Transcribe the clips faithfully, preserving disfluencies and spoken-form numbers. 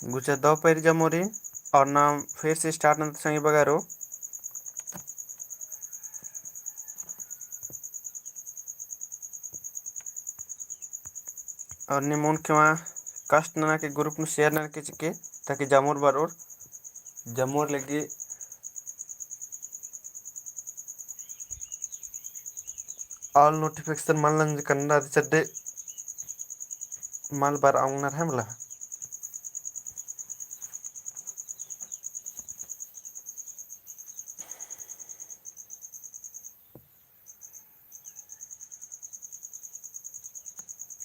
गुचा दव पैरी जमोरी, और नाम फिर से start नंदत संगी बगरो। और नीम ओन खेमा कष्ट नना के group नू share नना के चिके, ताकि जमोर बरोर, जमोर लगी all notification मल नंजकन रअदी चड्डे मल बरआ ओंगनर है मला।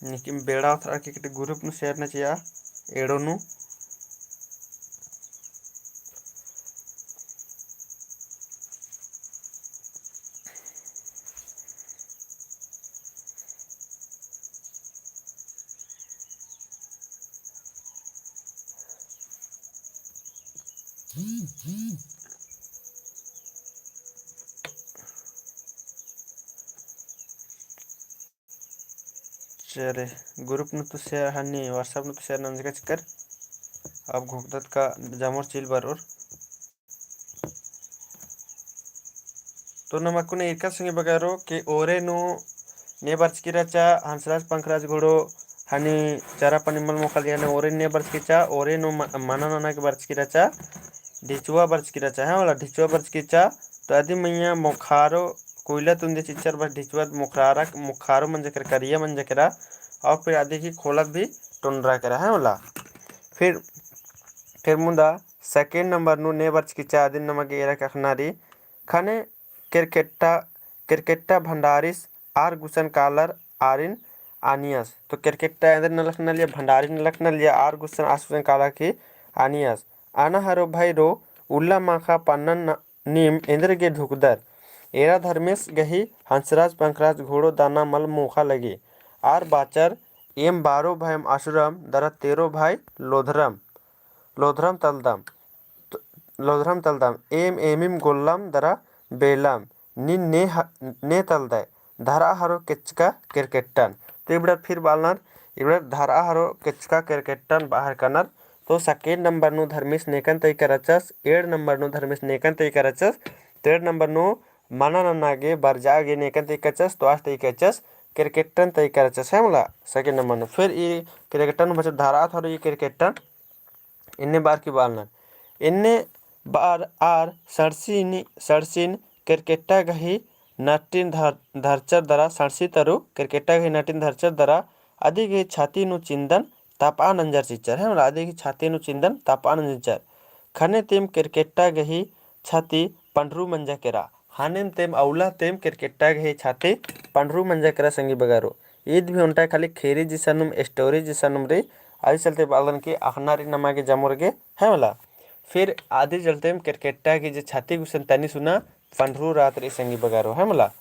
लेकिन बेड़ा उतरा के एकटे group नू share नना चिआ, एड़ो नू। चले, group नू तो share हनी, WhatsApp नू तो share नंजका चिकर। अब घोखदत का जमोर चिल बरोर। तो नम अक्कुन इरका संगी बगरो के ओरे नू ने बरचकी रहचा, हंसराज पंखराज घोड़ो हनी चारा पानी मल मोखा लगिया ने ओरे ने बरचकी चा, ओरे नू म-, मना नना के बरचकी रहचा, ढिचुआ बरचकी रहचा, है मला, ढिचुआ बरचकी चा। तो अदी मइय्याँ मोखारो कोइला तुंदे चिच्चर बस ढिचुआ मोखरारा, मोखारो मंजकरा, करिया मंजकरा, और फिर अदी की खोलत भी टोंडरा केरा, है मला। फिर, फिर मुदा second number नू ने बरचकी चा, अदिन नमा गे एरा के अख़ना रई, ख़ने केरकेट्टा, केरकेट्टा भंडारिस आर गुसन कालर आरिन आनियस। तो केरकेट्टा एन्देर नलख नलिया, भंडारी नलख नलिया, आर गुसन आस गुसन काला की आनियस। आना हरो भैरो उल्ला माखा पन्नन न-, नीम एन्देर गे ढुकदर। एरा धर्मेस गही हंसराज पंखराज घोड़ो दाना मल मोखा लगी। आर बाचर एम बारो भाई असुरम दरा तेरो भाई लोधरम, लोधरम तलदम। त-, लोधरम तलदम, एम एमिम गोल्लम दरा बेलम, नीन ने ह-, ने तलदय, धरआ हरो केचका केरकेट्टन। तो इबड़ा फिर बालनर, इबड़ा धरआ हरो केचका केरकेट्टन बाहर कनर। तो second number नू धर्मेस नेकन तइका रहचस, एड़ number नू धर्मेस नेकन तइका रहचस, तो एड़ number नू मना नना गे बरजा गे नेकन तइका रहचस, तो आस तइका रहचस, केरकेट्टन तइका रहचस, है मला, second number नू। फिर ई केरकेट्टन बचत धरआ हरो ई केरकेट्टन, एन्ने बार की बालनर। एन्ने बार आर सड़सिन, सड़सिन केरकेट्टा गही नटिन धर-, धरचर दरा, सड़सी तरु केरकेट्टा गही नटिन धरचर दरा, अदी गही छाती नू चिन्दन तपआ नंजर चिच्चर, है मला, अदी गही छाती नू चिन्दन तपआ नंजर चिच्चर। ख़ने तेम केरकेट्टा गही छाती पंडरू मंजा केरा। ख़नेम तेम अउला तेम केरकेट्टा गही छाती पंडरू मंजा केरा संगी बगरो। ईद भी ओन्टा खाली खेरी जिसनुम, story जिसनुम रई, अदी चलते बालन की अख़ना रई नमा गे जमोर गे, है मला। फिर अदी चलते केरकेट्टा गही जे छाती गुसन तनी सुना पंडरू रअत रई संगी बगरो, है मला।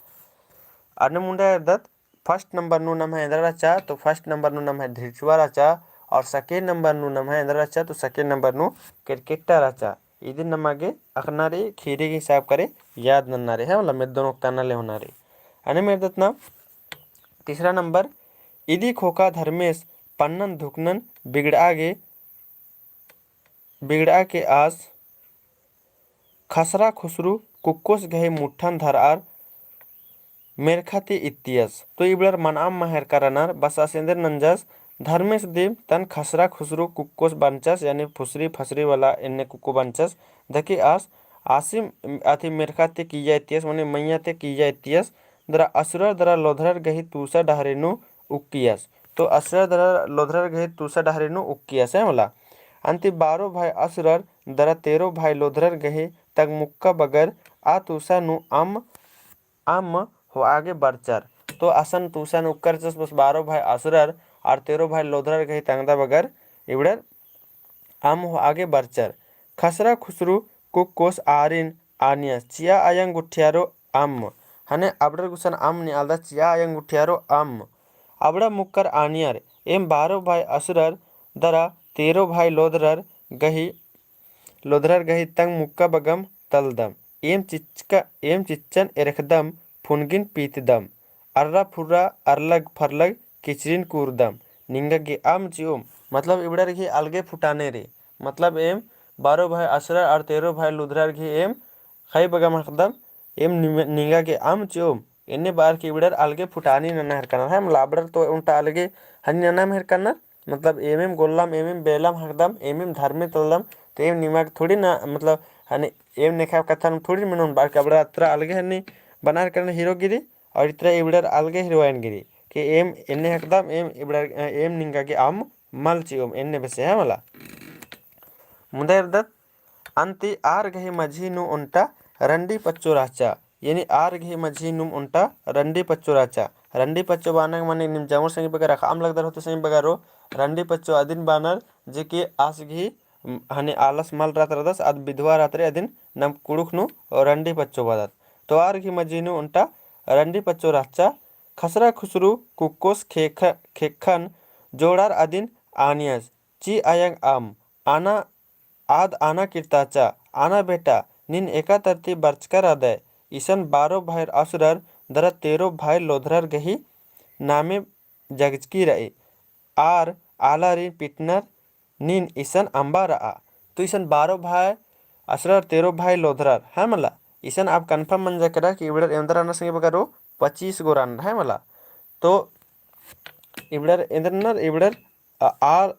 अन्ने मुन्दा एरदत first number नू नम्है एन्दरा रहचा, तो first number नू नम्है ढिचुआ रहचा, और second number नू नम्है एन्दरा रहचा, तो second number नू केरकेट्टा रहचा। इदिन नमा गे अख़ना रई, खेरी गही हिसाब करे याद नन्ना रई, है मला, मेद्दोन ओक्ताना ले होना रई। अन्नेम एरदत ना तीसरा number, इदी ख़ोख़ा धर्मेस पन्नन धुकनन बिगड़आ गे, बिगड़आ के आस खसरा खुसरू कुक्कोस गही मुट्ठन धरअर मेरखा ती इत्तियस। तो इबड़र मनअम महर करनर बस आस एन्देर नंजस, धर्मेस दिम तन खसरा खुसरू कुक्कोस बंचस, यानी फुसरी फसरी वाला एन्ने कुक्को बंचस। दकी आस आसिम अथी मेरखा ती किया इत्तियस, मने मइय्याँ ती किया इत्तियस। दरा असुरर दरा लोधरर गही तूसा डहरे नू उक्कियस। तो असुरर दरा लोधरर गही तूसा डहरे नू उक्कियस, है मला। अन्ती बारो भाई असुरर दरा तेरो भाई लोधरर गही तंग मुक्का बगर आ तूसा नू अम्म, अम्म होआ गे बरचर। तो असन तूसा नू उक्कर चस बस बारो भाई असुरर और तेरो भाई लोधरर गही तंगदा बगर इबड़र अम्म होआ गे बरचर। खसरा खुसरू कुक्कोस आरिन आनियस चिआ अयंग गुठियारो अम्म। ख़ने अबड़र गुसन अम्म निआलदस चिआ अयंग गुठियारो अम्म। अबड़ा मुक्कर आनियर एम बारो भाई असुरर दरा तेरो भाई लोधरर गही, लोधरर गही तंग मुक्का बगम तलदम। एम चिच्चका, एम चिच्चन एरखदम फुनगिन पीतदम। अर्रा फुर्रा अरलग फरलग किचरिन कूरदम। निंगा गे अम्म चिओम, मतलब इबड़र गही अलगे फुटाने रई। मतलब एम बारो भाई असरर और तेरो भाई लोधरर गही एम ख़ई बगम हकदम एम निम-, निंगा गे अम्म चिओम, एन्ने बअर की इबड़र अलगे फुटानी नना हेरकनर, है मला। अबड़र तो ओन्टा अलगे हनी नना हेरकनर, मतलब एम एम गोल्लम, एम एम बेलम हकदम, एम एम धर्मे तलदम, तो एम निमा गे थोड़ी ना, मतलब हनी एम नेखा कत्थन थोड़ी मेनोन, बअर की अबड़र अत्रा अलगे हनी बना हेरकनर हीरोगिरी, और इतरा इबड़र अलगे हीरोइन गिरी, कि एम एन्ने हकदम, एम इबड़र, एम निंगा गे अम्म मल चिओम, एन्ने बेसे, है मला। मुन्दा एरदत, अन्ती आर गही मझी नू ओन्टा रंडी पच्चो रहचा, यानी आर गही मझी नू ओन्टा रंडी पच्चो रहचा। रंडी पच्चो बअना गे मने नीम जमर संगी बगर अख़अम लगदर होले संगी बगरो, रंडी पच्चो अदिन बअनर जे कि आस गही, हनी आलस मल रहत रअदस, आद बिधवा रहत रई, अदिन नम कुँड़ुख़ नू रंडी पच्चो बअदत। तो आर गही मझी नू ओन्टा रंडी पच्चो रहचा, खसरा खुसरू कुक्कोस ख़ेक्ख-, ख़ेक्खन जोड़ार अदिन आनियस, ची अयंग अम्म, आना आद आना किर्ताचा, आना बेटा, नीन एका तरती बरचका रअदय, इसन बारो भाईर असुरर दरा तेरो भाई लोधरर गही नामे जगजकी रई, आर आलारिन पिटनर नीन इसन अम्बा रआ। तो इसन बारो भाई असरर तेरो भाई लोधरर, है मला, इसन अब confirm मंजा केरा कि इबड़र एन्दर रअनर संगी बगरो, पच्चीस गो रअनर, है मला। तो इबड़र एन्दर रअनर, इबड़र आ-, आ-,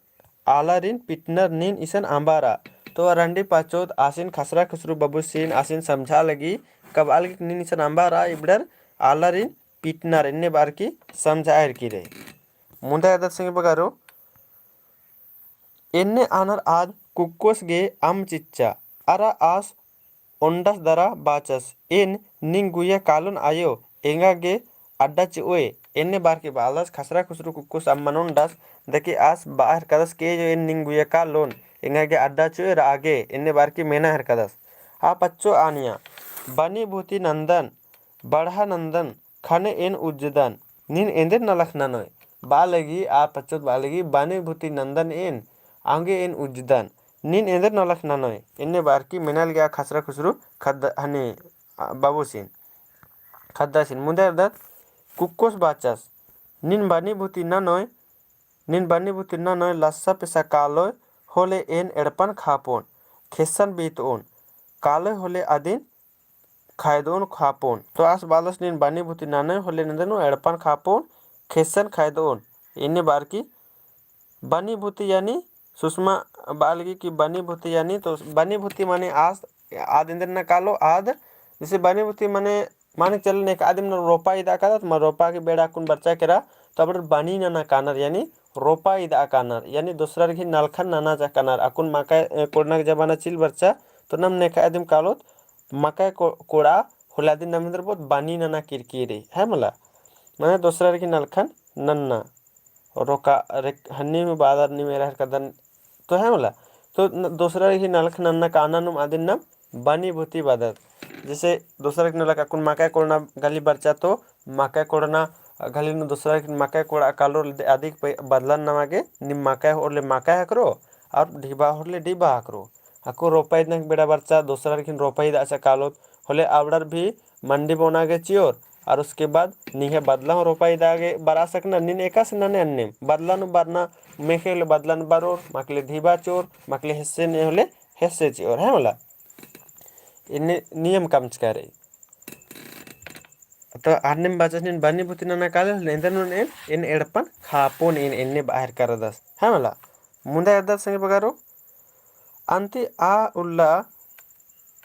आलारिन पिटनर नीन इसन अम्बा रआ। तो रंडी पच्चोत आसिन खसरा खुसरू बबुसिन आसिन समझा लगी, कबआ लगी कि नीन इसन अम्बा रआ, इबड़र आलारिन पिटनर, एन्ने बअर की समझा हेरकी रई। मुन्दा एरदत संगी बगरो, एन्ने आनर आद कुक्कोस गे अम्म चिच्चा, अरा आस ओन्डस दरा बाचस, एन निंग गुइया कालोन आयो, एंगा गे अड्डा चिओय, एन्ने बअर की बालस खसरा खुसरू कुक्कोस अम्मन ओन्डस, दकी आस बआ हेरकदस के जो एन निंग गुइया कालोन, एंगा गे अड्डा चिओय रआ गे, एन्ने बअर की मेना हेरकदस। आ पच्चो आनिया, बनी भूती नन्दन, बढ़ा नन्दन, ख़ने एन उज्जदन, नीन एन्देर नलख ननोय। बआ लगी, आ पच्चोत बआ लगी, बनी भूती नन्दन एन, औंगे एन उज्जदन, नीन एन्देर नलख ननोय। एन्ने बअर की मेना लगी आ खसरा खुसरू ख़द्द-, हनी, आ, बबुसिन, ख़द्दासिन। मुन्दा एरदत, कुक्कोस बाचस, नीन बनी भूती ननोय, नीन बनी भूती ननोय, लस्सा पेसा कालोय होले एन एड़पन ख़ापोन, ख़ेस्सन बीतओन, कालोय होले अदिन ख़ायदोन ख़ापोन। तो आस बालस नीन बनी भूती ननोय होले नन्दन एड़पन ख़ापोन, ख़ेस्सन ख़ायदोन। एन्ने बअर की बनी भूती यानी सुषमा बआ लगी कि बनी भूती यानी, तो बनी भूती माने आस, आद एन्देर ना कालो आद, जैसे बनी भूती माने, माने चल नेखा अदिम रोपा इदा कादत, मा रोपा की बेड़ा अक्कुन बरचा केरा, तो अबड़र बनी नना कानर, यानी रोपा इदा कानर, यानी दोसरर गही नलखन नना चा कानर, अक्कुन मकई, ए, कोड़ना के जमाना चिल बरचा, तो नम नेखा अदिम कालोत, मकई को-, कोड़ा होले अदिन नम एन्देर बओत बनी नना किरकिरी, है मला? माने दोसरर गही नलखन नन्ना। रोका, रेक-, हन्नी में बादर नी मेरा हरकदन, तो है मला? तो न-, दोसरर गही नलख नन्ना काना नुम अदिन नम बनी भूती बअदत। जैसे दोसरर गही नलख अक्कुन मकई कोड़ना घली बरचा तो मकई कोड़ना घली नू दोसरर गही मकई कोड़ा कालो अदिक पे बदलन नमा गे नीम मकई होरले मकई हकरो और ढिबा होरले ढिबा हकरो। अक्कु रोपा इदना के बेड़ा बरचा, दोसरर गही रोपा इदा चा कालोत, होले अबड़र भी मंडी बोना गे चिओर, और उसके बाद निंग्है बदला हूँ रोपा इदा गे बरआ सकना, नीन एकासे नने अन्नेम, बदला नू बरना, मेखे होले बदला नू बरोर, मकले ढिबा चिओर, मकले हेस्से ने होले हेस्से चिओर, है मला? इन्ने नियम कमचका रई। तो अन्नेम बाचस नीन बनी भूती नना काले होले, एन्देर नू एन, एन एड़पन खापोन एन, एन्ने बआ हेरकदस, है मला? मुन्दा एरदत संगी बगरो, अन्ती आ उल्ला,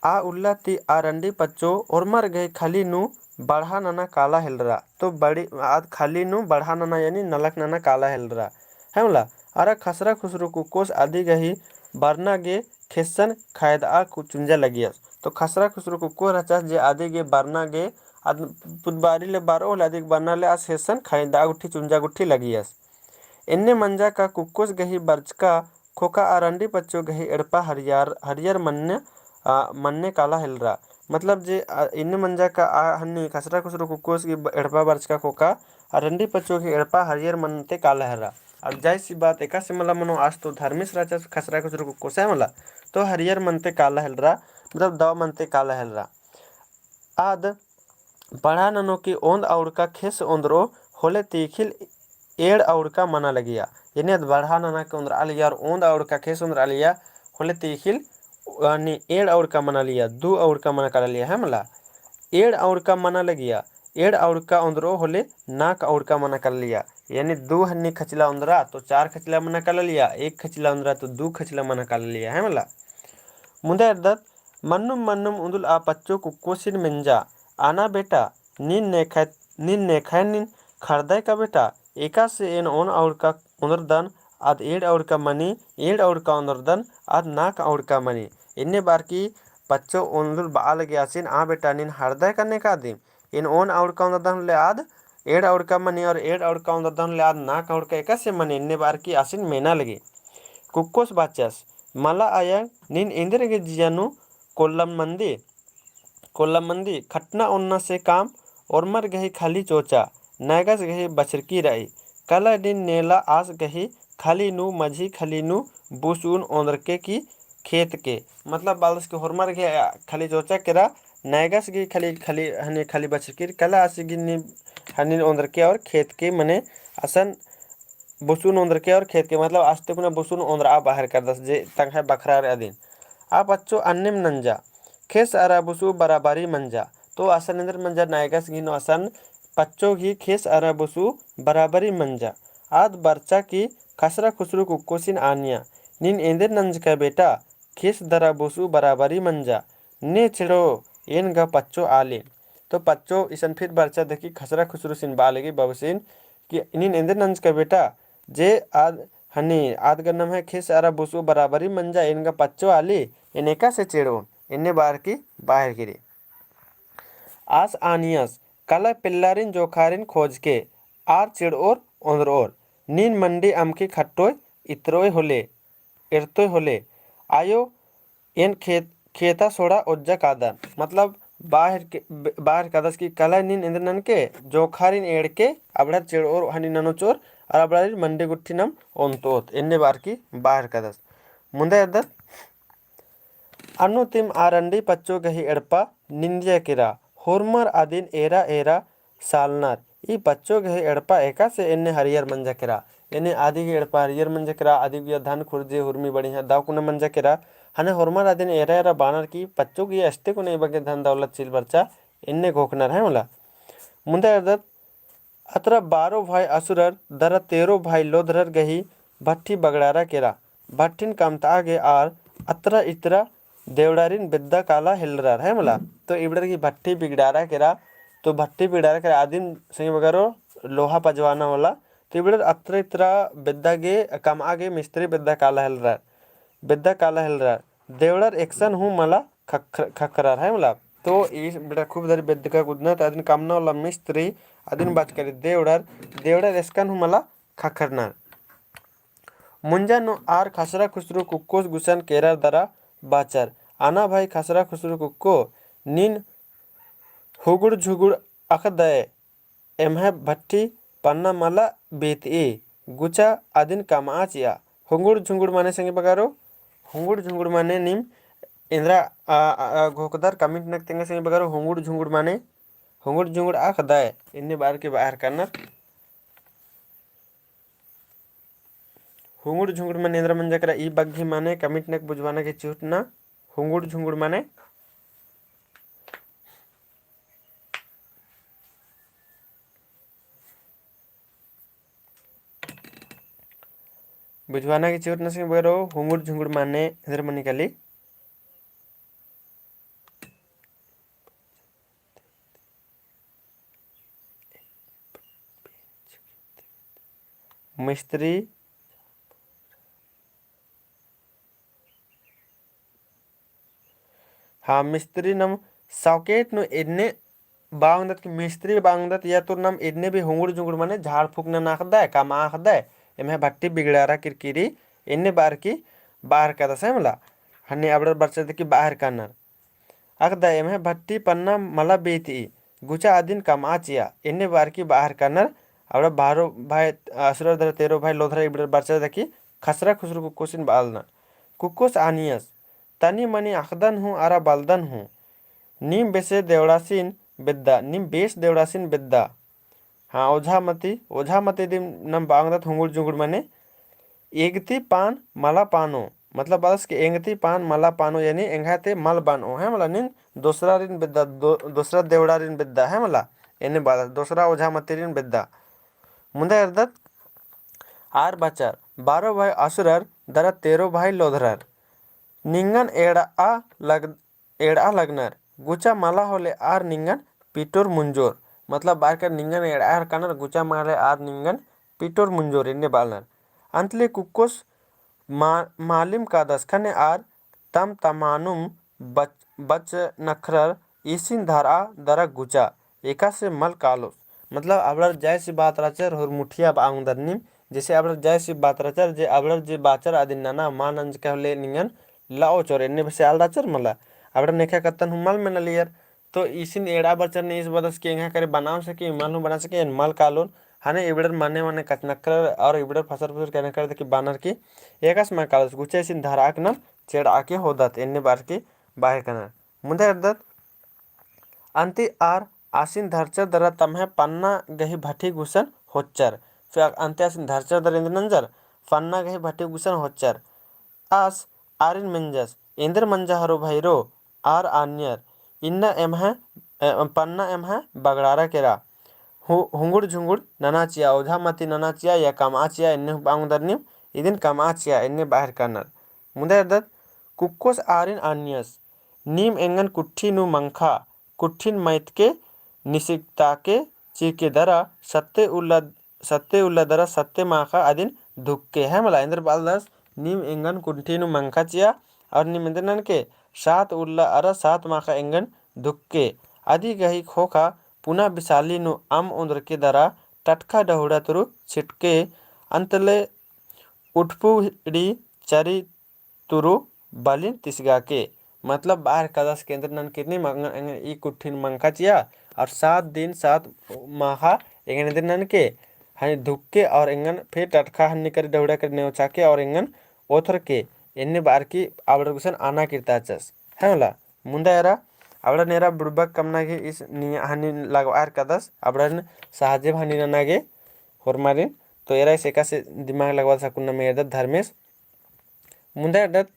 आ उल्ला ती आ रंडी पच्चो ओर्मर गही खली नू बढ़ा नना काला हेलरा। तो बड़ी, आद खली नू बढ़ा नना यानी नलख नना काला हेलरा। है मला? अरा खसरा खुसरू कुक्कोस अदी गही बरना गे खेस्सन खैदआ कु चुंजा लगियस। तो खसरा खुसरू कुक्कोस रहचस जे अदी गे बरना गे, आद पुदबारी ले बरओ होले अदी गे बरना ले आस खेस्सन खैदआ गुट्ठी चुंजा गुट्ठी लगियस। एन्ने मंजा का कुक्कोस गही बरचका खोका आ रंडी पच्चो गही एड़पा हरियर, हरियर मन्ने, आ, मन्ने काला हेलरा। मतलब जे, आ, एन्ने मंजा का आ हन्नी खसरा खुसरू कुक्कोस गही ब-, एड़पा बरचका खोका आ रंडी पच्चो गही एड़पा हरियर मन्ते काला हेलरा। अब जाहिर सी बात एकासे मला मनो आस तो धर्मेस रहचस खसरा खुसरू कुक्कोस है मला। तो हरियर मन्ते काला हेलरा, मतलब दव मन्ते काला हेलरा। आद बढ़ा ननो की ओन्द अउड़का खेस ओन्द्रओ होले तीखिल एड़ अउड़का मना लगिया। यानी आद बढ़ा नना के ओन्द्रआ लगिया और ओन्द अउड़का खेस ओन्द्रआ लगिया होले तीखिल, यानी एंड़ अउड़का मना लिया, दू अउड़का मना काला लिया, है मला। एंड़ अउड़का मना लगिया, एंड़ अउड़का ओन्दरओ होले नाक अउड़का मना काला लिया। यानी दू हन्नी खचिला ओन्दरा तो चार खचिला मना काला लिया, एक खचिला ओन्दरा तो दू खचिला मना काला लिया, है मला। मुन्दा एरदत, मन्नुम मन्नुम उन्दुल आ पच्चो कुक्कोसिन मेंजा, आना बेटा, नीन नेखय, नीन नेखय नीन खरदय का बेटा, एकासे एन ओन अउड़का ओन्दरदन, आद एंड़ अउड़का मनी, एंड़ अउड़का ओन्दरदन, आद नाक अउड़का मनी। एन्ने बारकी पच्चो ओन्दुल बआ लगे आसिन, आ बेटा नीन हरदय का नेका दिम, एन ओन अउड़का ओन्दरदन होले आद एंड़ अउड़का मनी और एंड़ अउड़का ओन्दरदन होले आद नाक अउड़का एकासे मनी, एन्ने बारकी आसिन मेना लगी। कुक्कोस बाचस, मला आयंग नीन एन्देर गे जिया नू कोल्लम मंदी, कोल्लम मंदी, खटना ओन्ना से काम, ओर्मर गही खाली चोचा, नैगस गही बछरकी रई, कला नीन नेला आस गही खाली नू मझी खाली नू बुसुन ओन्दरके की खेत के, मतलब बालस के होरमर गही खाली चोचा केरा, नैगस गही खाली, खाली, हने खाली बछरकी रई, कला आस गही नी, हने ओन्दरके और खेत के मने असन बुसुन ओन्दरके और खेत के, मतलब आस्ते कुना बुसुन ओन्दरआ बाहर करदस जे तंग्है बखरार अदिन। आ पच्चो अन्नेम नंजा, खेस अरा बुसु बराबरी मंजा। तो असन एन्देर मंजा नैगस गही नू असन पच्चो गही खेस अरा बुसु बराबरी मंजा। आद बरचा की खसरा खुसरू कुक्कोसिन आनिया, नीन एन्देर नंजका बेटा, खेस दरा बुसु बराबरी मंजा। ने चेड़ो, एन गा पच्चो आले। तो पच्चो इसन फिर बरचा देखी खसरा खुसरूसिन बआ लगी बबसिन कि नीन एन्देर नंजका बेटा, जे आद हनी आद गन्नम है खेस अरा बुसु बराबरी मंजा, एन गा पच्चो आली, एन एकासे चेड़ोन, एन्ने बारकी बाहर किरी। आस आनियस, कला पेल्लारिन जोखारिन खोजके, आर चेड़ओर ओन्दरओर, नीन मंडी अमके खट्टोय इतरोय होले, एरतोय होले, आयो एन खेत, खेता सोड़ा ओज्जा कादन। मतलब बाहर के, ब-, बाहर कादस की कला नीन एन्देर ननके, जोखारिन एड़के, अबड़र चेड़ओर हनी ननोचोर, अरा अबड़र मंडी गुट्ठी नम ओन्तोत, एन्ने बारकी बाहर कादस। मुन्दा एरदत, अन्नु तिम आ रंडी पच्चो गही एड़पा निंदिया केरा, होरमर अदिन एरा एरा सालनर। ई पच्चो गही एड़पा एकासे एन्ने हरियर मंजा केरा। एन्ने आदि गही एड़पा हरियर मंजा केरा, आदि गही धान खुर्जे हुरमी बढ़िया दव कुना मंजा केरा। हने होरमर अदिन एरा एरा बानर की पच्चो गही अस्ते कुना ई बग्गे धन दौलत चिल बरचा एन्ने घोखनर है मला। मुन्दा एरदत अतरा बारो भाई असुरर दरा तेरो भाई लोधरर गही भट्ठी बगड़ारा केरा। भट्ठिन कमतआ गे आर अतरा इतरा देवड़ारिन बेद्दा काला हेलरर है मला। तो इबड़र गही भट्ठी बिगड़ारा केरा, तो भट्ठी बिगड़ारा केरा अदिन संगी बगरो लोहा पजवाना होला। तो इबड़र अतरा इतरा बेद्दा गे कमआ गे मिस्त्री बेद्दा काला हेलरर, बेद्दा काला हेलरर। देवड़र एकसन हूँ मला खख-, खखरर है मला। तो ई बेड़ा खूब दरी बेद्दका कुदना, तो अदिन कमना वाला मिस्त्री, अदिन बाचका रई देवड़र, देवड़र एकसन हूँ मला खखरनर। मुंजा नू आर खसरा खुसरू कुक्कोस गुसन केरर दरा बाचर, आना भाई खसरा खुसरू कुक्को, नीन हुगुड़ झुगुड़ अख़दय, एम्है भट्ठी पन्ना मला बीतई, गुचा अदिन कमआ चिआ। हुंगुड़ झुंगुड़ माने संगी बगरो, हुंगुड़ झुंगुड़ माने नीम एन्द्रा, आ, आ, आ, घोखदर comment नक तेंगा संगी बगरो, हुंगुड़ झुंगुड़ माने, हुंगुड़ झुंगुड़ अख़दय, एन्ने बारकी बाहर करनर। हुंगुड़ झुंगुड़ माने एन्द्रा मंजा केरा ई बग्गे माने comment नक बुझवाना की चिहुटना, हुंगुड़ झुंगुड़ माने। बुझवाना की चिहुटना संगी बगरो, हुंगुड़ झुंगुड़ माने एन्द्रा मनी काली। मिस्त्री। हाँ, मिस्त्री नम socket नू एन्ने बांगदत की मिस्त्री बांगदत या तो नम एन्ने भी हुंगुड़ झुंगुड़ माने झाड़ फूक नना अख़दय, कमआ अख़दय, एम्है भट्ठी बिगड़ारा किरकिरी, एन्ने बारकी बाहर कादस है मला। हन्ने अबड़र बरचा देखी बाहर कानर। अख़दय एम्है भट्ठी पन्ना मला बीतई, गुचा अदिन कमआ चिआ, एन्ने बारकी बाहर कानर, अबड़ा बारो भाई, असुरर दरा तेरो भाई लोधरर इबड़र बरचा देखी, खसरा खुसरू कुक्कोसिन बआलनर। कुक्कोस आनियस, तनी मनी अख़दन हूँ अरा बलदन हूँ। नीम बेसे देवड़ासिन बेद्दा, नीम बेस देवड़ासिन बेद्दा। हाँ, ओझा मती, ओझा मती दिम नम बांगदत हुंगुड़ झुंगुड़ माने, एगती पान मला पानो, मतलब बअदस कि एंगती पान मला पानो, यानी एंग्है ती मल बनो, है मला, नीन दोसरारिन बेद्दा, दो-, दोसरा देवड़ारिन बेद्दा, है मला, एन्ने बअदस, दोसरा ओझा मतिरिन बेद्दा। मुन्दा एरदत आर बाचर, बारो भाई असुरर दरा तेरो भाई लोधरर। निंगन एड़आ लग-, एड़आ लगनर, गुचा मला होले आर निंगन पिटोर मुंजोर। मतलब बअर कर निंगन एड़आ हरकानर, गुचा मला होले आर निंगन पिटोर मुंजोर, एन्ने बअनर। अंतले कुक्कोस मा-, मालिम कादस ख़ने आर तम तमानुम बच-, बचनखरर ईसिन धरआ दरा गुचा, एकासे मल कालोस। मतलब अबड़र जैसी बात रहचर होर मुठिया बआ ओंगदर नीम, जैसे अबड़र जैसी बात रहचर, जे अबड़र जे बाचर अदिन नना, मा नंजका होले निंगन लओ चोर, एन्ने बेसे आल रहचर मला। अबड़र नेखा कत्तन हूँ मल मेनलियर। तो ईसिन एड़आ बरचर ने ईस बअदस कि एंग्है करे बनाओ सके, मल हूँ बना सके, एन मल कालोन। ख़ने इबड़र मने मने कचनखरर और इबड़र फसर फुसर कचनखरर देखी बअनर कि एकासे मल कालोस, गुचा ईसिन धरआ के नाम चेड़आ के होदत, एन्ने बअर की बअर कनर। मुन्दा एरदत, अन्ती आर आसिन धरचर दरा तम्है पन्ना गही भट्ठी गुसन होच्चर। फिर अन्ती आसिन धरचर दरा एन्देर नंजर, पन्ना गही भट्ठी गुसन होच्चर। आस आरिन मेंजस, एन्देर मंजा हरो भैरो, आर आनियर, इन्ना एम्है, अ, पन्ना एम्है बगड़ारा केरा। हु-, हुंगुड़ झुंगुड़ नना चिआ, ओझा मती नना चिआ या कमआ चिआ, एन्ने हूँ बआ ओंगदर नीम, इदिन कमआ चिआ, एन्ने बअर कनर। मुन्दा एरदत, कुक्कोस आरिन आनियस, नीम एंगन कुट्ठी नू मंखा, कुट्ठिन मैतके निसिकताके चिके दरा सत्ते उल्ला, सत्ते उल्ला दरा सत्ते माखा अदिन धुक्के। है मला, एन्देर बअलदस, नीम एंगन कुट्ठी नू मंखा चिआ और नीम एन्देर ननके सात उल्ला अरा सात माखा एंगन धुक्के। अदी गही खोखा पुना बिसाली नू अम ओन्द्रके दरा टटखा डहुड़ा तुरु छिटके। अंतले उठपू हिड़ी चरी तुरु बलिन तिसगाके। मतलब बअर कादस कि एन्देर ननके नीम एंगन, एंगन ई कुट्ठिन मंखा चिआ और सात दिन सात माखा एंगन एन्देर ननके ख़ने धुक्के और एंगन फिर टटखा हन्नी करी डहुड़ा करी नेवचाके और एंगन ओथरके, एन्ने बअर की अबड़र गुसन आना किर्ताचस। है मला, मुन्दा एरा, अबड़न एरा बुड़बक कमना गे ईस निया हन्नी लगबअर कादस, अबड़न सहजेम हन्नी नना गे होरमारिन, तो एरा ईस एकासे दिमाग लगबअदस अक्कुन नाम एरदत धर्मेस। मुन्दा एरदत,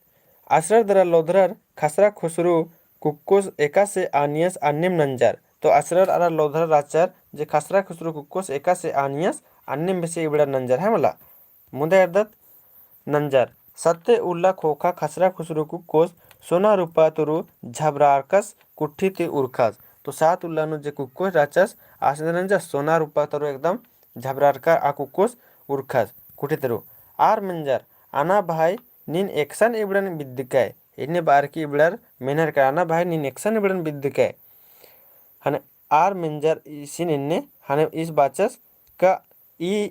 असरर दरा लोधरर खसरा खुसरू कुक्कोस एकासे आनियस अन्नेम नंजर। तो असरर अरा लोधरर रहचर जे खसरा खुसरू कुक्कोस एकासे आनियस अन्नेम बेसे इबड़ा नंजर है मला। मुन्दा एरदत नंजर, सत्ते उल्ला खोखा खसरा खुसरू कुक्कोस सोना रूपा तुरु झबरारकस कुट्ठी ती उरखस। तो सात उल्ला नू जे कुक्कोस रहचस, आस एन्देर नंजस सोना रूपा तुरु एकदम झबरारका आ कुक्कोस उरखस कुट्ठी तुरु। आर मेंजर, अना भाई नीन एकसन इबड़न बिद्दकय, एन्ने बअर की इबड़र मेनर का अना भाई नीन एकसन इबड़न बिद्दकय। ख़ने आर मेंजर ईसिन एन्ने ख़ने ईस बाचस का ई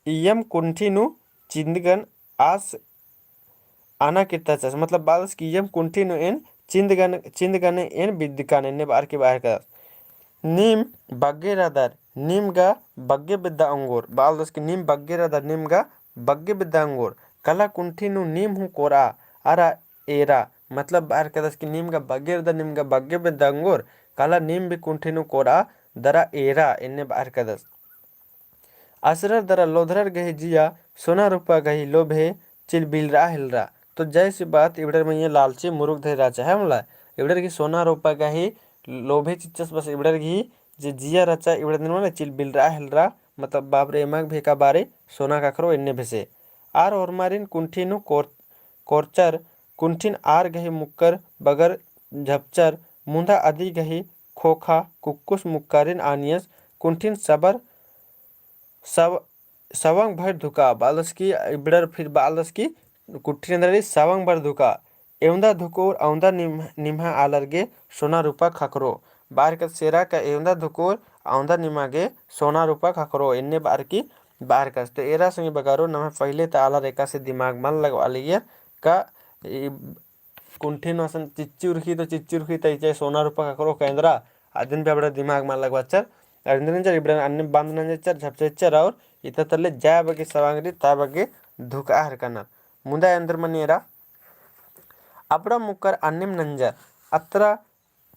इयम कुंठी नू चिन्दगन आस आना किर्ताचस, मतलब बअदस कि इयम कुंठी नू एन चिन्दगन, चिन्दगन एन बिद्दकन एन्ने बअर की बअर कादस। नीम बग्गे रअदर, नीम गा बग्गे बेद्दा ओंगोर, बअदस कि नीम बग्गे रअदर, नीम गा बग्गे बेद्दा ओंगोर। कला कुंठी नू नीम हूँ कोरआ, अरा एरा, मतलब बअर कादस कि नीम गा बग्गे रअदर, नीम गा बग्गे बेद्दा ओंगोर, कला नीम भी कुंठी नू कोरआ, दरा एरा, एन्ने बअर कादस। असरर दरा लोधरर गही जिया सोना रूपा गही लोभे चिलबिलरआ हेलरा। तो जैसी बात इबड़र मइय्याँ लालची मुरुख धरे रहचा है मला। इबड़र गही सोना रूपा गही लोभे चिच्चस बस इबड़र गही जे जिया रहचा इबड़र दिन मने चिलबिलरआ हेलरा। मतलब बाप रे एमा गे भी एका बारी सोना ख़क्खरो एन्ने बेसे। आर होरमारिन कुंठी नू कोर-, कोरचर, कुंठिन आर गही मुक्कर बगर झपचर, मुन्दा अदी गही खोखा कुक्कोस मुक्कारिन आनियस, कुंठिन सबर सव-, सवंग भर धुका, बअदस कि इबड़र फिर बअदस कि कुट्ठिन एन्देर रई सवंग भर धुका। एवंदा धुकोर अवंदा निम-, निम्हा आलर गे सोना रूपा ख़क्खरो। बअर कादस एरा का एवंदा धुकोर अवंदा निम्हा गे सोना रूपा ख़क्खरो। एन्ने बअर की बअर कादस। तो एरा संगी बगारो नम्है पहिले ता आलर एकासे दिमाग मल लगबआ लगियर का ई कुंठी नू असन चिच्ची उरखी तो चिच्ची उरखी तो इचे सोना रूपा ख़क्खरो का एन्दरा, अदिन भी अबड़ा दिमाग मल लगबाचर। अर एन्देर नंजर इबड़ा अन्ने बंद नंजर झपचर चर और इता तले जा बग्गे सवंग रई ता बग्गे धुकआ हेलरकनर। मुदा एन्देर मनी एरा अबड़ा मुक्कर अन्नेम नंजर अत्रा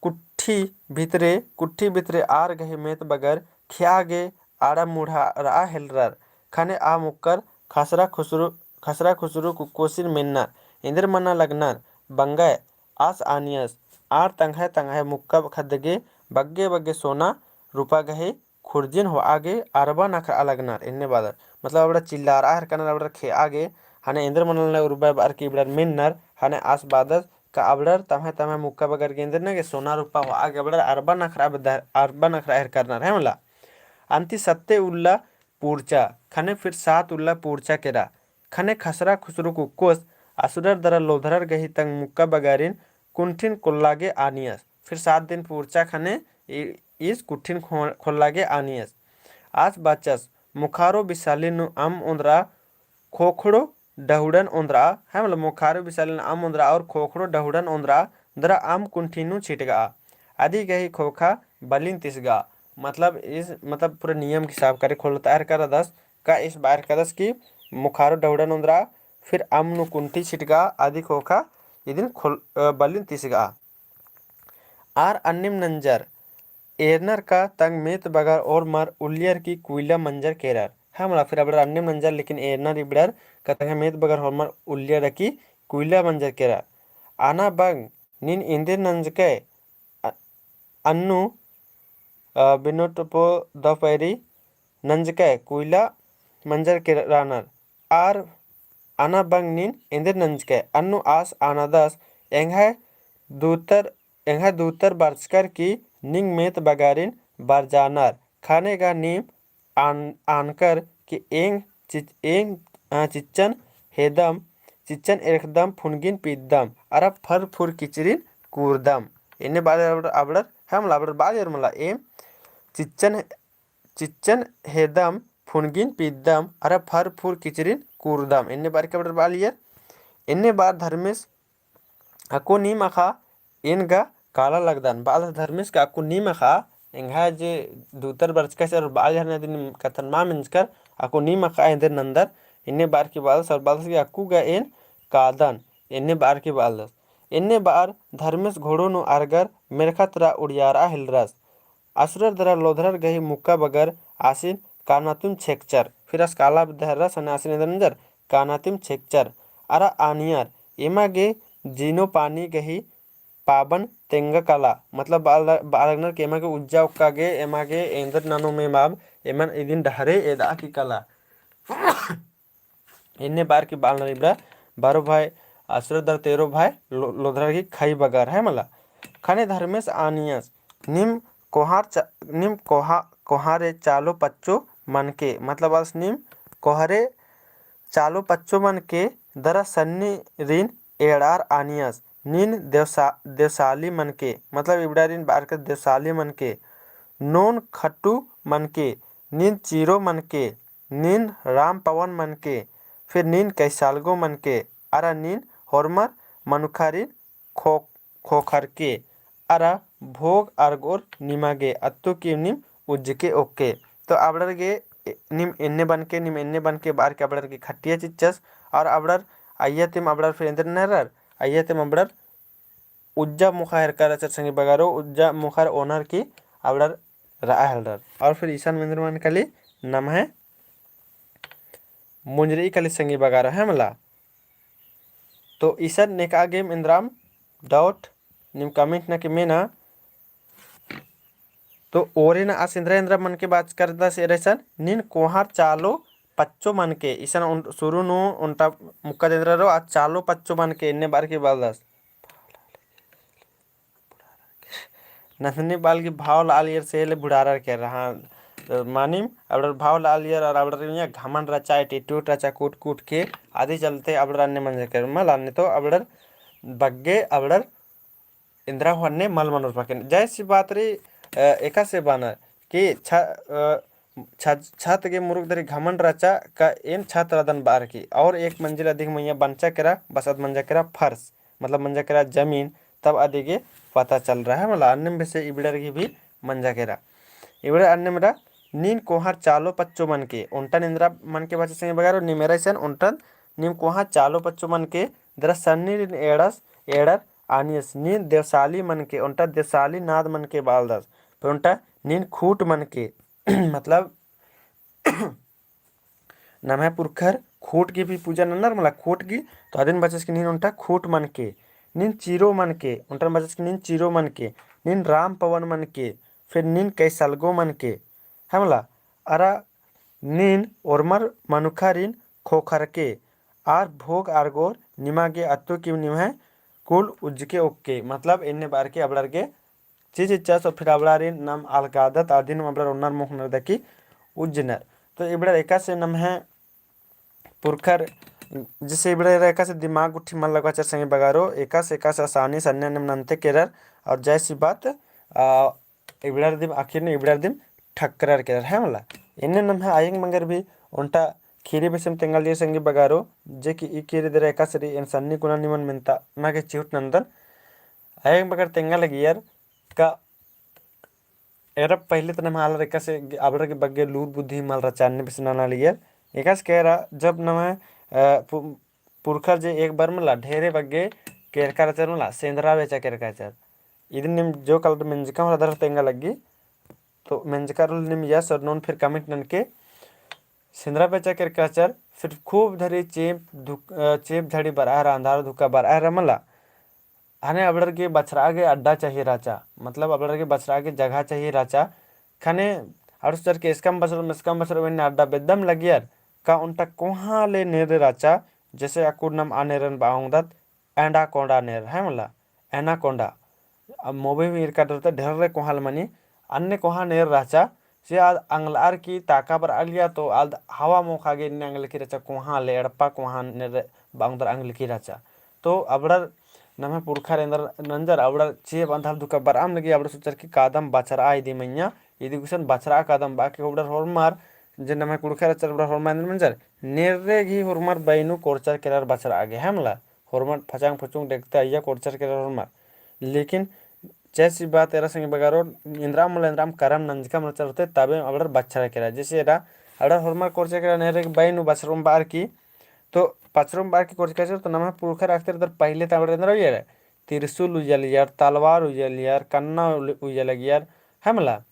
कुट्ठी भितरे, कुट्ठी भितरे आर गही मेत बगर खेआ गे आड़ा मुढ़ा रआ हेलरर। ख़ने आ मुक्कर खसरा खुसरू, खसरा खुसरू कुक्कोसिन मेन्नर। एन्देर मना लगनर बंगय आस आनियस, आर तंग्है तंग्है मुक्का खद्द गे बग्गे बग्गे सोना रूपा गही खुर्जिन होआ गे अरबा नखरआ लगनर। एन्ने बादर मतलब अबड़ा चिल्लारआ हेरकनर अबड़र खेआ गे, हने एन्देर मनल ने उर्बय बअर की इबड़र मेन्नर, हने आस बादस का अबड़र तम्है तम्है मुक्का बगर गे एन्देर नगे सोना रूपा होआ गे अबड़र अरबा नखरआ बदर-, अरबा नखरआ हेरकनर है मला। अन्ती सत्ते उल्ला पूर्चा, खने फिर सात उल्ला पूर्चा केरा। खने खसरा खुसरू कुक्कोस असुरर दरा लोधरर गही तंग मुक्का बगारिन कुंठिन कोल्ला गे आनियस। फिर सात दिन पूर्चा खने इ-, इस कुंठिन खो-, खोल्ला गे आनियस। आस बाचस, मुखारो बिसाली नू अम ओन्द्रा, खोखड़ो डहुड़न ओन्द्रा, है मतलब मुखारो बिसाली नू अम ओन्द्रा और खोखड़ो डहुड़न ओन्द्रा दरा अम कुंठी नू छिटगा। अदी गही खोखा बलिन तिसगा। मतलब इस, मतलब पूरे नियम के हिसाब करे खोलता हेरकदस, का इस बार कदस की मुखारो डहुड़न ओन्द्रा, फिर अम नू कुंठी छिटगा, अदी खोखा इदिन खोल-, अ, बलिन तिसगा। आर अन्नेम नंजर एरनर का तंग मेत बगर ओर्मर उल्लियर की कुइला मंजर केरर। है मला फिर अबड़र अन्नेम नंजर लेकिन एरनर इबड़र का तंग मेत बगर ओर्मर उल्लियर की कुइला मंजर केरर। आना बंग नीन एन्देर नंजकय अ-, अन्नु, अ, बिनोटपो दव पैरी नंजकय कुइला मंजर केरनर। आर आना बंग नीन एन्देर नंजकय अन्नु आस आनादस एंग्है दूतर, एंग्है दूतर बरचकर की निंग मेत बगारिन बरजानर। खने गा नीम आन-, आनकर कि एंग चिच-, एंग, अ, चिच्चन हेदम, चिच्चन एरखदम, फुनगिन पीदम, अरा फर फुर किचरिन कूरदम। एन्ने बादर अबड़र, अबड़र, है मला अबड़र बालियर मला एम चिच्चन, चिच्चन हेदम, फुनगिन पीदम, अरा फर फुर किचरिन कूरदम। एन्ने बार के अबड़र बालियर। एन्ने बार धर्मेस अक्कु नीम अख़ा एन गा काला लगदन। बाल धर्मेस का अक्कु नीम अख़ा, एंग्है जे दूतर बरचका से और बाल झरना दिन कथन मा मेंजकर, अक्कु नीम अख़ा एन्देर नंदर, एन्ने बार की बालस और बालस की अक्कु गा एन कादन, एन्ने बार की बालस। एन्ने बार धर्मेस घोड़ो नू अरगर मेरखा तरा उड़ियारआ हेलरस। असुरर दरा लोधरर गही मुक्का बगर आसिन कानातिम छेकचर। फिर आस काला बद्दा हेलरस, हने आसिन एन्देर नंजर कानातिम छेकचर। अरा आनियर, एमा गे जीनो पानी गही पाबन तेंगा कला। मतलब बाल-, बालगनर के एमा गे उज्जा ओक्का गे, एमा गे एन्देर ननोम एम आब, एमन इदिन डहरे एदा की कला। एन्ने बार की बालनर इबड़ा बारो भाई असुरर दरा तेरो भाई लो-, लोधरर की खई बगर है मला। खने धर्मेस आनियस, नीम कोहार चा-, नीम कोहा-, कोहारे चालो पच्चो मनके, मतलब आस नीम कोहारे चालो पच्चो मनके दरा सन्नीरिन एड़ार आनियस, नीन देवसा-, देवसाली मनके, मतलब इबड़ारिन बारकर देवसाली मनके, नोन खट्टू मनके, नीन चीरो मनके, नीन राम पवन मनके, फिर नीन कैसालगो मनके, अरा नीन होरमर मनुखारिन खो-, खोखरके, अरा भोग अरगोर निमा गे, अत्तु की नीम उज्जके ओक्के। तो अबड़र गे ए-, नीम एन्ने बनके, नीम एन्ने बनके बार के अबड़र गे खटिया चिच्चस, और अबड़र अइया तिम अबड़र फिर एन्देर नरर, अइया तिम अबड़र उज्जा मुखा हेरकर अचर संगी बगारो, उज्जा मुखर ओनर की अबड़र रआ हेलरर। और फिर इसन मेंदर मन कली नम्है मुंजरी कली संगी बगारो है मला। तो इसन नेका गेम एन्दराम doubt नीम comment नके मेना। तो ओरे ना आस एन्दरा एन्दरा मनके बाचकरदस एरा इसन नीन कोहार चालो पच्चो मनके इसन उन-, शुरू नू ओन्टा मुक्का देंदरा रो आ चालो पच्चो मनके एन्ने बार की बालदस। नथनी बाल की भाव लालियर से ले बुढ़ारर केरा, हाँ, तो मानिम, अबड़र भाव लालियर और अबड़र इया घमंड रचा, attitude रचा, कूट कूट के, आदि चलते अबड़र अन्ने मंजर केरा, मल अन्ने तो अबड़र बग्गे, अबड़र इन्द्रा हूँ अन्ने मल मनोर पाकेन। जैसी बात रही, अ, एका से बानर कि छ-, अ, छ-, छत गे मुरुक धरी घमंड रचा का एन छत रअदन बार की, और एक मंजिल अधिक मइय्याँ बंचा केरा, बसत मंजा केरा फर्श, मतलब मंजा केरा जमीन, तब अदिगे पता चलरआ है, मला अन्नेम बेसे इबड़र गे भी मंजा केरा। इबड़र अन्नेम रा नीन कोहार चालो पच्चो मनके, ओन्टन एन्दरा मनके बाचस संगी बगारो, नीम एरा इसन ओन्टन नीम कोहार चालो पच्चो मनके, दरा सन्नीरिन एड़स, एड़र आनियस, नीन देवसाली मनके, ओन्टा देवसाली नाद मनके बालदस, फिर ओन्टा नीन खूट मनके, मतलब नम्है पुरखर खूँट गही भी पूजा ननर मला, खूँट गही। तो अदिन बाचस कि नीन ओन्टा खूँट मनके, नीन चिरो मनके, ओन्टन बाचस कि नीन चिरो मनके, नीन राम पवन मनके, फिर नीन कैसलगो मनके, है मला। अरा नीन ओर्मर मनुखारिन खोखरके, आर भोग आरगोर निमा गे अत्तो कि निम्है कुल उज्जके ओक्के। मतलब एन्ने बअर की अबड़र गे चिच्चस, और फिर अबड़ारिन नाम अलगादत अदिन अबड़र ओन्नर मोख़नर दकी उज्जनर। तो इबड़र एकासे नम्है पुरखर, जैसे इबड़र एकासे दिमाग गुट्ठी मल लगाचर संगी बगारो, एकासे, एकासे आसानी से अन्ने अन्ने नन्ते केरर, और जैसी बात, आ, इबड़र दिम आखिर नू इबड़र दिम ठक्करर केरर, है मला। एन्ने नम्है आयंग बगर भी ओन्टा ख़ीरी बेसम तेंगा लगियर संगी बगारो, जे कि ई ख़ीरी दरा एकासे रई, एन सन्नी कुना निमन मेन्ता नमा गे चिहुट नन्दन। आयंग बगर तेंगा लगियर का एरा पहिले त नम्है आलर एकासे अबड़र गे बग्गे लूर बुद्धि मल रहचा, अन्ने बेसे नना लगियर। एकासे केरा जब नम्है, अ, पु-, पुरखर जे एक बार मला ढेरे बग्गे केरका रहचर मला, सेंदरा बेचा केरका रहचर। इदिन नीम जो कालर मेंजका हूँ रअदर तेंगा लग्गी, तो मेंजका रअदर नीम yes और no फिर comment ननके। सेंदरा बेचा केरका रहचर, फिर खूब धरी चेंप धुक-, अ, चेंप झड़ी बरआ रअदर, अंधार धुका बरआ रअदर मला। ख़ने अबड़र गे बछरआ गे अड्डा चाहिए रहचा, मतलब अबड़र गे बछरआ गे जगह चाहिए रहचा। ख़ने अबड़र सोचर कि एसकम बछरओम, एसकम बछरओम, एन्ने अड्डा बेद्दम लगियर, का ओन्टा कोहाँ ले नेर्र रहचा, जैसे अक्कुन नाम आ नेर्रन बआ ओंगदत, एंडाकोंडा नेर्र, है मला, एनाकोंडा। अब movie में ईरका डरते ढेर्रे कोहाँ ले मनी, अन्ने कोहाँ नेर्र रहचा, से आद अंगलअर की ताका बरआ लगिया, तो आद हवा मोख़ा गे एन्ने अंगलकी रहचा, कोहाँ ले एड़पा कोहाँ नेर्र बआ ओंगदर अंगलकी रहचा। तो अबड़र नम्है पुरखर एन्देर नंजर, अबड़र चेंप अंधार धुका बरआम लगी, अबड़र सोचर कि कादम बछरआ इदी मइय्याँ, इदी गुसन बछरआ कादम बआ के अबड़र होरमर, जे नम्है कुँड़ुख़र रहचर अबड़र होरमर एन्देर मंजर, नेर्रे गही होरमर बई नू कोरचर केरर बछरआ गे, है मला। होरमर फचांग फुचुंग डेगते अइय्या कोरचर केरर होरमर। लेकिन जैसी बात एरा संगी बगारो, एन्दरा मला एन्दरा करम नंजका मला चढ़ते तबे अबड़र बछरआ केरा। जैसे एरा अबड़र होरमर कोरचर केरा नेर्रे बई नू बछरओम बअर की, तो बछरओम बअर की कोरचर केरा, तो नम्है पुरखर अख़तर दर पहिले त अबड़र एन्दरा उइयर, त्रिशूल उइया लगियर, तलवार उइया लगियर, कन्ना उल-, उइया लगियर, है मला।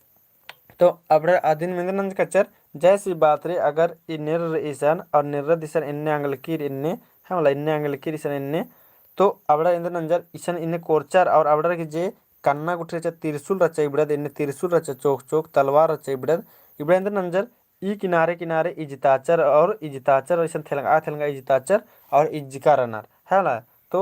तो अबड़र अदिन मेंदर नंजकचर, जैसी बात रई, अगर ई नेर्र इसन और नेर्रद इसन एन्ने अंगलकीर एन्ने, है मला, एन्ने अंगलकीर इसन एन्ने, तो अबड़र एन्देर नंजर इसन एन्ने कोरचर और अबड़र गे जे कन्ना गुट्ठी रहचा, त्रिशूल रहचा, इबड़द एन्ने त्रिशूल रहचा, चोख चोख तलवार रहचा, इबड़द, इबड़द एन्देर नंजर ई किनारे किनारे इजताचर और इजताचर और इसन थेलंगा थेलंगा इजताचर और इजका रअनर, है मला। तो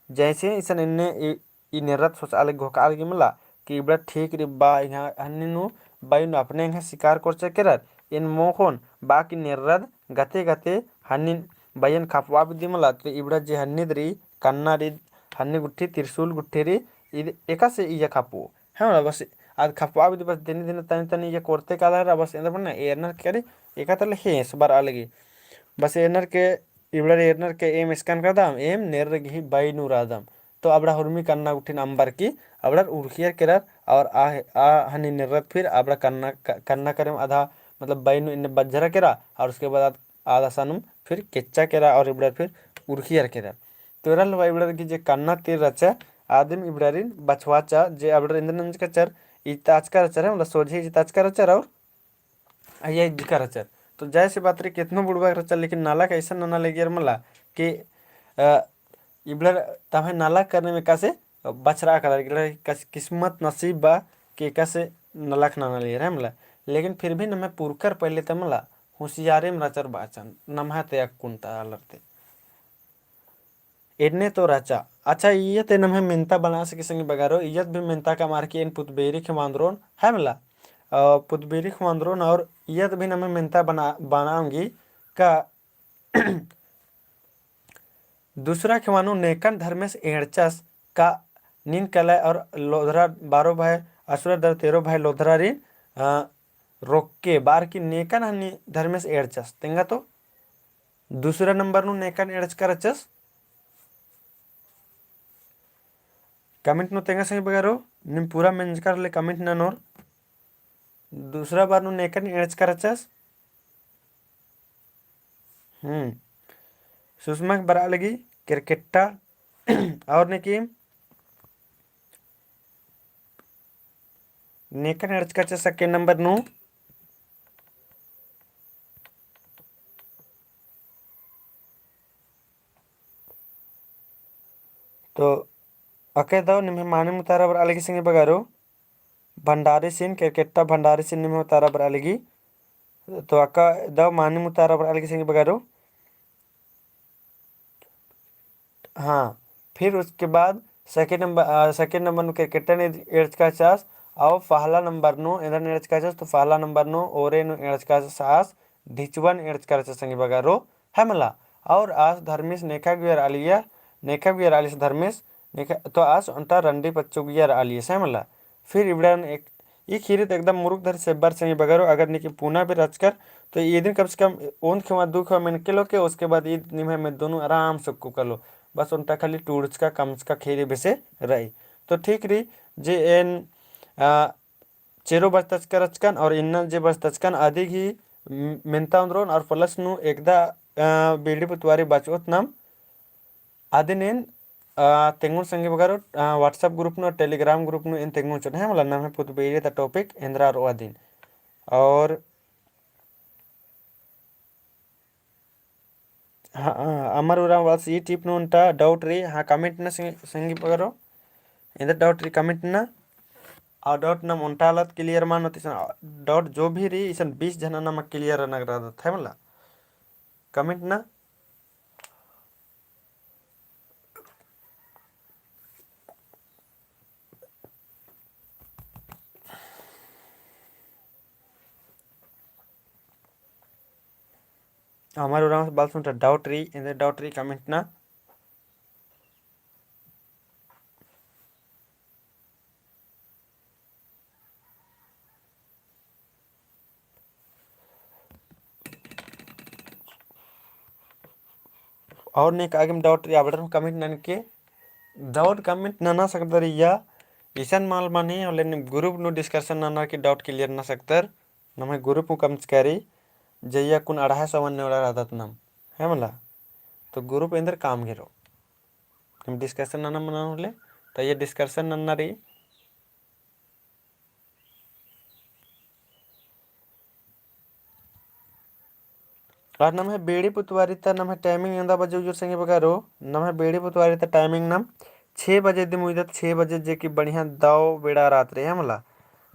जैसे इसन एन्ने ई ई नेर्रद सोचआ लगी घोखआ लगी मला कि इबड़ा ठीक रई बा, एंग्है हन्नी नू बई नू अपने एंग्है शिकार कोरचर केरर, एन मोख़ोन बा कि नेर्रद गते गते हन्नी बयन खपवा बिद्दी मला। तो इबड़ा जे हन्नी दरी कन्ना रई, हन्नी गुट्ठी, त्रिशूल गुट्ठी रई, इद एकासे इया खपो, है मला। बस आद खपवा बिद्दी, बस देने देने तनी तनी इया कोरते काला रई, बस एन्देर बना एरनर के रई, एका तले हेंस बरआ लगी। बस एरनर के इबड़र एरनर के एम स्कैन करदम, एम नेर्र गही बई नू रअदम। तो अबड़ा हुरमी कन्ना गुट्ठिन अम्बर की अबड़र उरखियर केरर और आ, आ हनी नेर्रत फिर अबड़ा कन्ना, क-, कन्ना करेम आधा, मतलब बई नू एन्ने बज्झरा केरा और उसके बाद आद, आद असानुम फिर केच्चा केरा और इबड़र फिर उरखियर केरर। तो एरा लवा इबड़र की जे कन्ना तीर रहचा, आदिम इबड़रिन बछवाचा, जे अबड़र एन्देर नंजकचर, इजताचका रहचर, मतलब सोझे इजताचका रहचर और अइय्या इजका रहचर। तो जाहिर सी बात रई, केतनो बुड़बक रहचर, लेकिन नलख अइसन नना लगियर मला कि, अ, इबड़र तम्है नलख करने में एकासे बछरआ कालर, इबड़र कस-, किस्मत नसीब बा कि एकासे नलख नना लगियर, है मला। लेकिन फिर भी नम्है पुरखर पहिले त मला होशियारेम रहचर बाचन, नम्है ते अक्कुन ता आलर ते। एन्ने तो रहचा। अच्छा, इय्या ते नम्है मेन्ता बना सके संगी बगारो, इय्या भी मेन्ता का मार की एन पुतबेरी ख़ेम्मान्दरोन, है मला? अ, पुतबेरी ख़ेम्मान्दरोन और इय्या भी नम्है मेन्ता बना, बना ओंगी का दूसरा ख़ेम्मा नू नेकन धर्मेस एंड़चस का नीन कलय और लोधरा बारो भाई असुरर दर तेरो भाई लोधरारिन, अ, रोक्के बअर की नेकन हन्नी धर्मेस एंड़चस। तेंगा तो दूसरा नंबर नू नेकन एंड़चका रहचस। Comment नू तेंगा संगी बगारो, नीम पूरा मेंजका रहले comment ननोर। दूसरा बार नू नेकन एंड़चका रहचस। हम्म। सुषमा के बरआ लगी केरकेट्टा और ने की नेकन एंड़चका रहचस second नंबर नू। तो अक्कय दव निम्है मानिम उतारा बरआ लगी संगी बगरो, भंडारी सिन, केरकेट्टा भंडारी सिन निम्है उतारा बरआ लगी। तो अक्कय दव मानिम उतारा बरआ लगी संगी बगरो। हाँ, फिर उसके बाद second नंबर, अ, second नंबर नू केरकेट्टा नू एंड़चका चास, और पहला नंबर नू एंदरा नू एंड़चका चास, तो पहला नंबर नू ओरे नू एंड़चका चास, ढिचुवा नू एंड़चका चास संगी बगरो, है मला। और आस धर्मेस नेखा गुयर आलिया, नेखा गुयर आलिस धर्मेस, नेखा, तो आस ओन्टा रंडी पच्चो गुयर आलिया, है मला। फिर इबड़न एक ई खीरी तो एकदम मुरुख धरी सेब्बर संगी बगरो, अगर निकिम पुना भी रहचकर, तो इदिन कम से कम ओन्द खेवा दू खेवा मेनके लो के, उसके बाद ईद निम्है मेद्दो नू आराम से उक्कु कालो। बस ओन्टा खाली टूड़चका कमचका खीरी बेसे रई। तो ठीक रई, जे एन, आ, चेरो बचतचका रहचकन और इन्ना जे बचतचकन अदिगही म-, मेन्ता ओन्द्रोन और plus नू एकदा, आ, बीड़ी पुतवारी बचओत नाम अदिन एन, आ, तेंगोन संगी बगरो, आ, WhatsApp group नू, Telegram group नू एन तेंगोन चिओन, है मला, नम्है पुतबेरी ता topic एन्द्रा रओ अदिन। और हाँ, हाँ, अमर उराँव बस ई tip नू ओन्टा doubt रई, हाँ, comment नना संगी, संगी बगरो। एन्देर doubt रई comment नना। और doubt नम ओन्टा आलत clear मनो तो इसन doubt जो भी रई, इसन बीस झना नम clear नना रअदत, है मला। Comment नना। अमर उराँव बस ओन्टा doubt रई, एन्देर doubt रई comment नना। और नेका आगेम doubt रई अबड़र हूँ comment ननके। Doubt comment नना सकदर इया, इसन मल मनी होले नीम group नू discussion नना की doubt clear नना सकदर। नम्है group हूँ कमचका रई, जइया कुन अढ़ाई सौ मन्ने वाला रअदत नम, है मला। तो group एन्देर काम गे रओ। नीम discussion नना मना होले, तो ये discussion नन्ना रई। और नम्है बीड़ी पुतवारी ता नम्है timing एन्दा बजे उजुर संगी बगरो, नम्है बीड़ी पुतवारी ता timing नम छे बजे दिम उइदत, छे बजे जे कि बढ़िया दव बेड़ा रअत रई, है मला।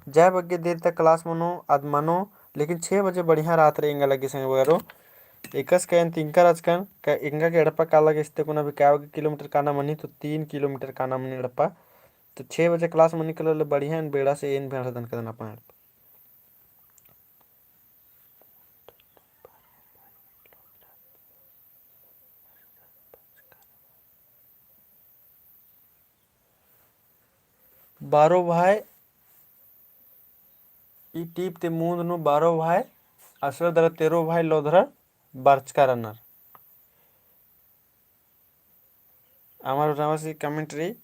जय बग्गे देर तक class मनो, अद मनो, लेकिन छे बजे बढ़िया रअत रई एंगा लगी संगी बगरो। एकासे कयन तिंका रहचकन, का एंगा गे एड़पा काला गे इस्ते कुना भी का बग्गे kilometer काना मनी, तो तीन kilometer काना मनी एड़पा। तो छे बजे class मनी कलो ले बढ़िया एन बेड़ा से एन भेंड़दन कदन अपन एड़पा। बारो भाई, ई टीप ती मुन्द नू बारो भाई, असर दरा तेरो भाई लोधरा बरचका रअनर। अमर उराँवसी comment रई।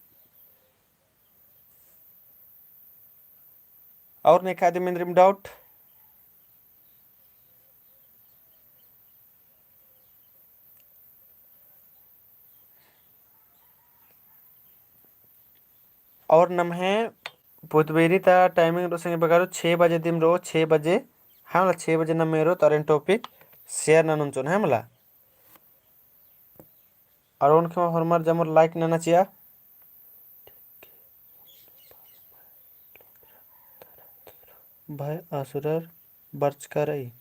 और नेखा दिम एन्दरिम doubt। और नम्है पुतबेरी ता timing रओ संगी बगरो छे बजे दिम रओ, छे बजे, हाँ, छे बजे नम एरोत और एन topic share ननोन चिओन, है मला। और ओन खेमा होरमर जमर like नना चिआ। भाई असुरर बरचका रई।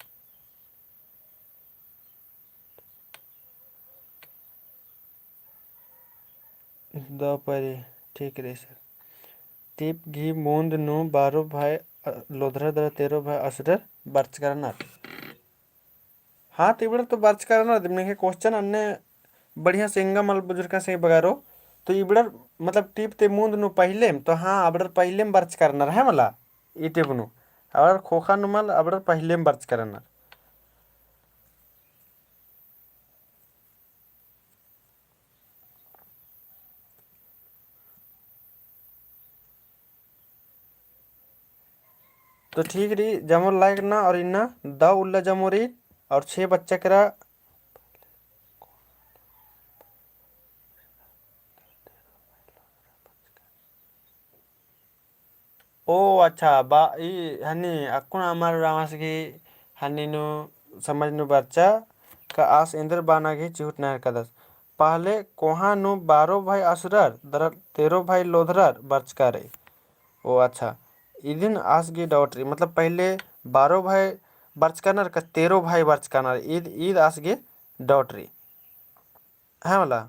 दव परी, ठीक रई sir। टीप गही मुन्द नू बारो भाई, अ, लोधरा दरा तेरो भाई असुरर बरचका रअनर। हाँ, तो इबड़र तो बरचका रअनर, दिम नेखा question अन्ने बढ़िया से एंगा मल बुझुरका संगी बगरो, तो इबड़र मतलब टीप ती मुन्द नू पहिलेम, तो हाँ, अबड़र पहिलेम बरचका रअनर, है मला, ई टीप नू, अबड़र खोखा नू मल, अबड़र पहिलेम बरचका रअनर। तो ठीक रई, जमर like ना और इन्ना दव उल्ला जमो रई और छे बच्चा केरा। ओ अच्छा, बा, ई हनी अक्कुन अमर उराँवस गही हनी नू समझ नू बरचा का आस एन्देर बअना गही चिहुट नहरकदस। पहले कोहाँ नू बारो भाई असुरर दरा तेरो भाई लोधरर बरचका रई। ओ अच्छा, इदिन आस गे doubt रई, मतलब पहले बारो भाई बरचका नर का तेरो भाई बरचका नर, ईद, ईद आस गे doubt रई। है मला?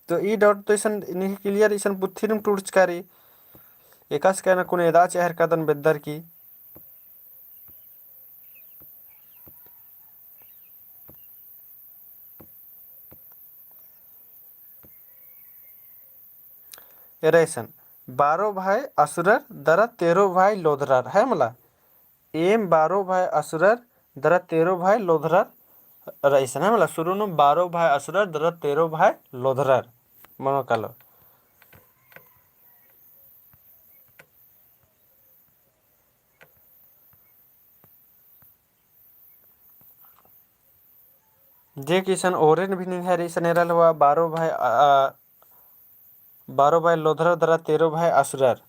तो ई doubt तो इसन निंग्है clear इसन पुथी नुम टूड़चका रई। एकासे का ना कुन एदा चेहर कादन बेद्दर की। एरा इसन, बारो भाई असुरर दरा तेरो भाई लोधरर, है मला? एम बारो भाई असुरर दरा तेरो भाई लोधरर रई इसन, है मला? शुरू नू बारो भाई असुरर दरा तेरो भाई लोधरर मनो कालो। जे कि इसन ओरेन भी निंग्है रई इसन एरा लवा बारो भाई, आ, आ, बारो भाई लोधरर दरा तेरो भाई असुरर।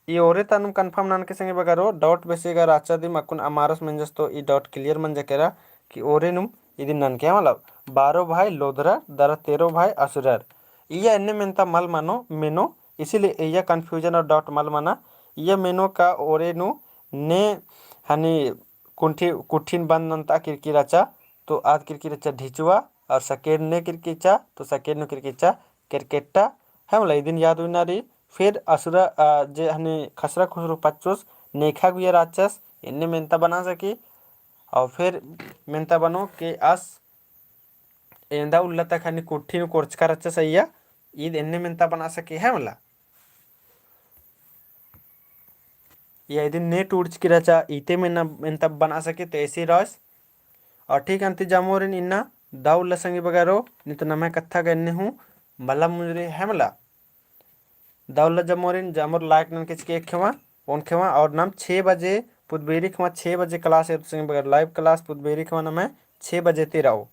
ई ओरे ता नुम confirm ननके संगी बगरो, doubt बेसे गा राचा दिम अक्कुन अमारस मंजस तो ई doubt clear मंजा केरा कि ओरे नुम इदिन ननके, मतलब बारो भाई लोधरर दरा तेरो भाई असुरर। इया एन्ने मेन्ता मल मनो, मेनो, इसीलिए इया confusion और doubt मल मना। इया मेनो का ओरे नू ने हनी कुंठी, कुट्ठिन बंद नन्ता किरकी रहचा, तो आद किरकी रहचा ढिचवा, और सकेड ने किरकी रहचा, तो सकेड नू किरकी रहचा केरकेट्टा, है मला, इदिन याद उइना रई। फिर असुरा, आ, जे हनी खसरा खुसरू पच्चोस नेखा गुइया रहचस, एन्ने मेन्ता बना सकी। और फिर मेन्ता बनो के आस एन्दा उल्ला तक हनी कुट्ठी नू कोरचका रहचस अइया, ईद एन्ने मेन्ता बना सके, है मला। या इदिन ने टूड़चकी रहचा, इते मेन्ना, मेन्ता बना सके, तो ऐसे रस। और ठीक अन्ती जामोरिन इन्ना दव उल्ला संगी बगरो, नी तो नम्है कत्था गा एन्ने हूँ मला मुंजरी, है मला। दव उल्ला जामोरिन, जामोर like ननके चिके एक खेवा, ओन खेवा, और नम छः बजे पुदबेरी खेवा, छः बजे class है तो संगी बगर live class पुदबेरी खेवा नम्है छः बजे ती रओ।